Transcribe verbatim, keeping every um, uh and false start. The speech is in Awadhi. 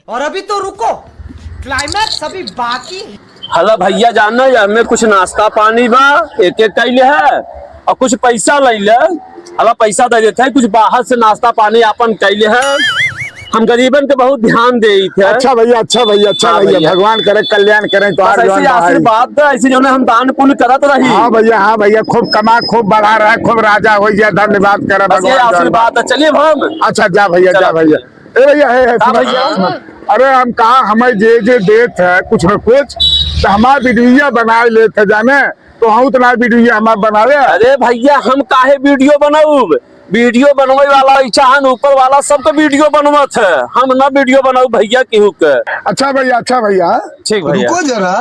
और अभी तो रुको, climax अभी बाकी है। हला भइया, जाना या हमें कुछ नाश्ता पानी बा, एक एक कइले है, और कुछ पैसा लइले। हला पैसा दे देते हैं, कुछ बाहर से नाश्ता पानी आपन कइले है। हम गरीबन के बहुत ध्यान देइत है। अच्छा भइया, अच्छा भइया, अच्छा हाँ भइया, भइया। भगवान करे कल्याण करें तो बस आर ऐसे जवान ही भाई। आशीर्वाद दे, ऐसे जौने हम दान पुण्य करत रही। हाँ भइया, हाँ भइया, खूब कमा, खूब बढ़ा रहा, खूब राजा होइ जाए, धन्यवाद करे बस ये भगवान जवान आशीर्वाद भाई। दे। चलिए अब हम। अच्छा, जा भइया, चलो। जा भइया। ए भइया, हे, हे, हाँ सुना, भइया। सुना। अरे हम कहा, हमें जे जे देत है कुछ न कुछ, तो हमार वीडियो बनाए लेत है जाने, तो हम उतना वीडियो हमार बनावे। अरे भइया, हम काहे वीडियो बनाऊब? वीडियो बनवे वाला इच्छा है, ऊपर वाला सबके वीडियो बनवत है, हम ना वीडियो बनाऊब भइया केहू के। अच्छा भइया, अच्छा भइया। ठीक भइया। रुको जरा।